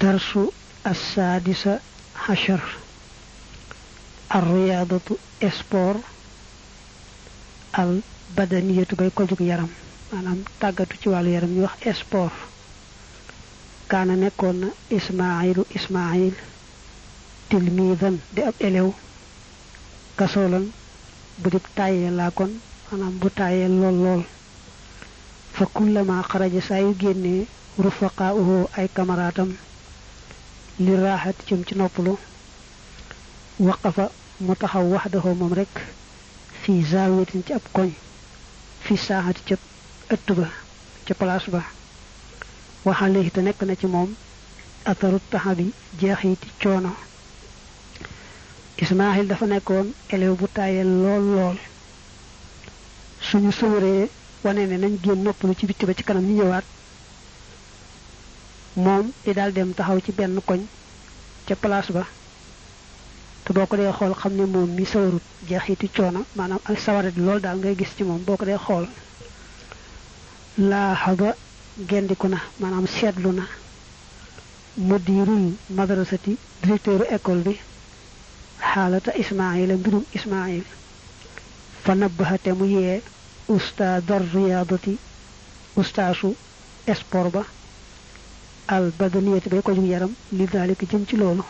الدرس السادس عشر الرياضة اسبور البدنية باي كوجوك يرم manam tagatu ci walu yaram ñu wax sport kana nekkon ismail tilmidan di ab elew kasolan bu dip tayé la kon manam bu tayé lol fa kullama kharaja sayu genné rufaqa'uhu ay kamaratam li rahat ci noppalu waqafa mutahaw wahdahu mom rek fi zawiyatin ci ab koñ fi sahati ci ëttuba ci place ba waxale te nek na ci mom ataru tahabi jeexiti coono ismaïl dafa nekkon elew bu tayel lol suñu sowré wané né nañ gën noppalu ci bitti ba ci kanam ñu ñëwaat mom di dal dem taxaw ci benn koñ ci place ba te boko dé xol xamné mom mi sawarut jeexiti coono manam ak sawarat lol dal ngay gis ci mom boko dé xol la haba gendikuna manam setluna mudirul madrasati directeur école bi halata ismaïl mbirum ismaïl fa nabahate mu yé ustadar riyadati ustasu sport ba al badaniyati bay ko yaram li dalika jëm ci lolu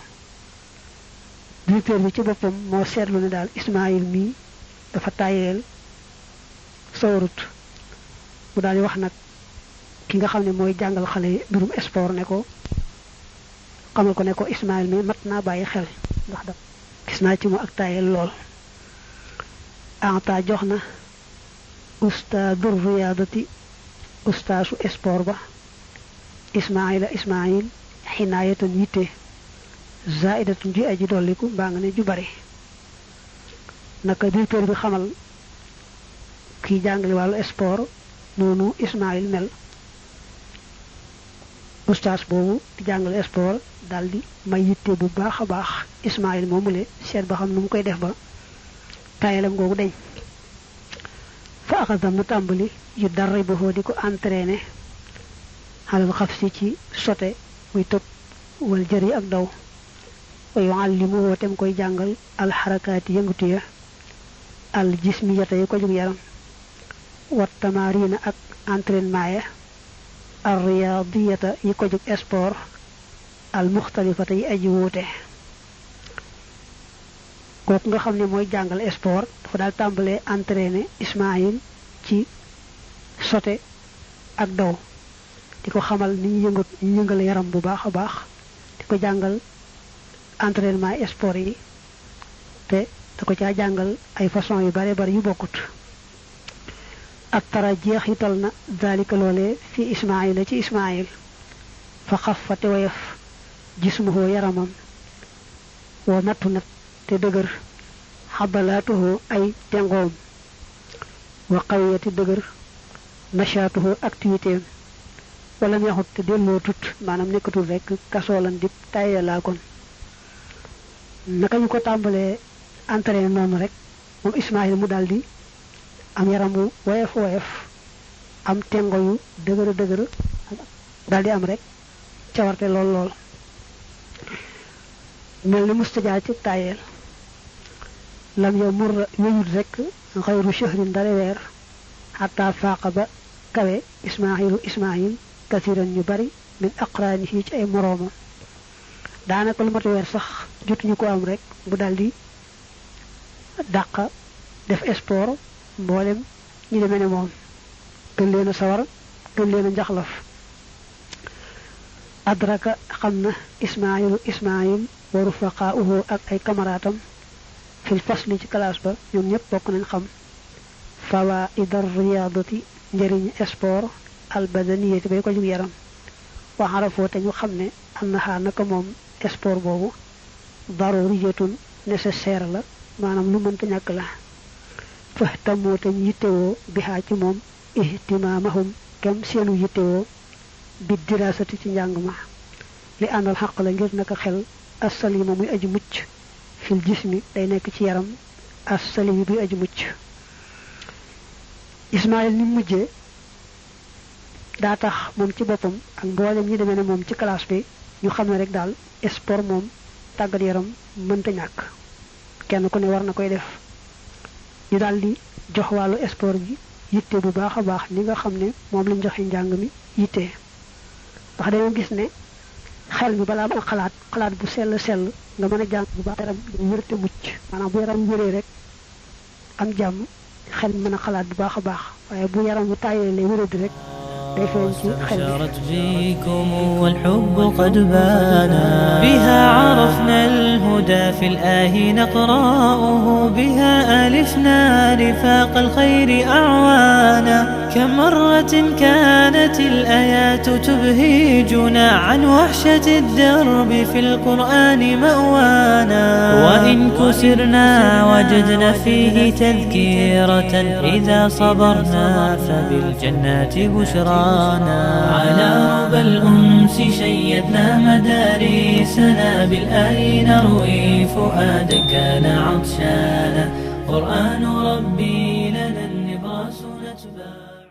directeur bi ci bopam mo setlu ne dal ismaïl mi dafa tayel sawrut mu dal wax nak ki nga xamne moy jangal xalé birum sport ne ko xamal ko ne ko ismaïl mi matna bayyi xel ndax da gis na ci mo ak tayel lol anta joxna ustadur riyadati ustasu sport ba ismaïl hinayatan yite zaidatun ji aji doliku ba nga ne ju bari naka directeur bi xamal ki jangal walu sport nonu ismaïl mel oustaz bobu di jangal sport daldi may yitte bu baaxa baax ismaïl momule seet ba xam num koy def ba tayelam gogu deñ fa akhadha mutambali yu darribuhu diko entraîner halal khafsi ci soté muy top wal jari ak daw wa yuallimu tem koy jangal al harakat yëngutu ya al jismiyata yi ko jug yaram wa tamarina ak entraînement ya ar riyadiyata yi ko jug sport al mukhtalifata yi aji wote ko nga xamne moy jangal sport dafa dal tambalé entraîner ismaïl ci soté ak daw diko xamal ni yëngal yaram bu baaxa baax diko jangal entraînement sport yi te dako ca jangal ay façon yu bare bare yu bokut ak tara jeexital na dalika lolé fi ismaïl ci ismaïl fa khaffat wayf jismuhu yaramam wa natuna te deugar habalatuhu ay tengom wa qawiyati deugar nashatuhu activité wala ñaxut te delo tut manam nekatul rek kasolan dip tayela kon naka ñu ko tambalé entraîner non rek mom ismaïl mu daldi am yaramu wayef am tengo yu deugar daldi am rek ciawarte lol melni mustaja ci tayel lam yamur yuyud rek khayru shahrin dara wer hatta faqaba kawe ismaïl kathiran ñu bari min aqranihi ci ay moroma danaka lu mata wer sax jotuñu ko am rek bu daldi daqa def sport mbolem ñi demene mom gën leena sawar gën leena njaxlaf adraka xamna ismaïl wa rufaqa'uhu ak ay kamaratam fil fasli ci classe ba ñoom ñepp bokk nañ xam fawaid ar-riyadati njariñ sport al badaniyati bay ko jug yaram wa harafo te ñu xamne annaha naka mom sport bobu daruriyatun nécessaire la manam lu mënta ñak la fahtamu te yittewo biha ci mom ihtimamahum kam seenu yittewo bi dirasati ci njàng ma li andal haqq la ngir naka xel as-salima muy aji mucc fil jismi day nekk ci yaram as-salim bi aji mucc ismaïl ni mujjé da tax mom ci bopam ak mbolem ñi demé mom ci classe bi ñu xam ne rek daal sport moom tàggat yaram mënta ñàkk kenn ku ne war na koy def ñu daal di jox wàllu sport bi yitte bu baax a baax ni nga xam ne moom lañ joxe njàng mi yitte ndax dañoo gis ne xel mi balaa am xalaat bu sell nga mën a jàng bu baax yaram wér te mucc maanaam bu yaram wéree rek am jàmm xel mi mën a xalaat bu baax a baax waaye bu yaram bu tàyyee lay wéradi rek بشرت بكم والحب قد بانا بها عرفنا الهدى في الآه نقرأه بها ألفنا رفاق الخير أعوانا كم مرة كانت الآيات تبهجنا عن وحشة الدرب في القرآن مأوانا وإن كسرنا وجدنا فيه تذكيرة إذا صبرنا فبالجنات بشرانا على ربى الأنس شيدنا مدارسنا بالآي نروي فؤادا كان عطشانا قرآن ربي لنا النبراس نتبانا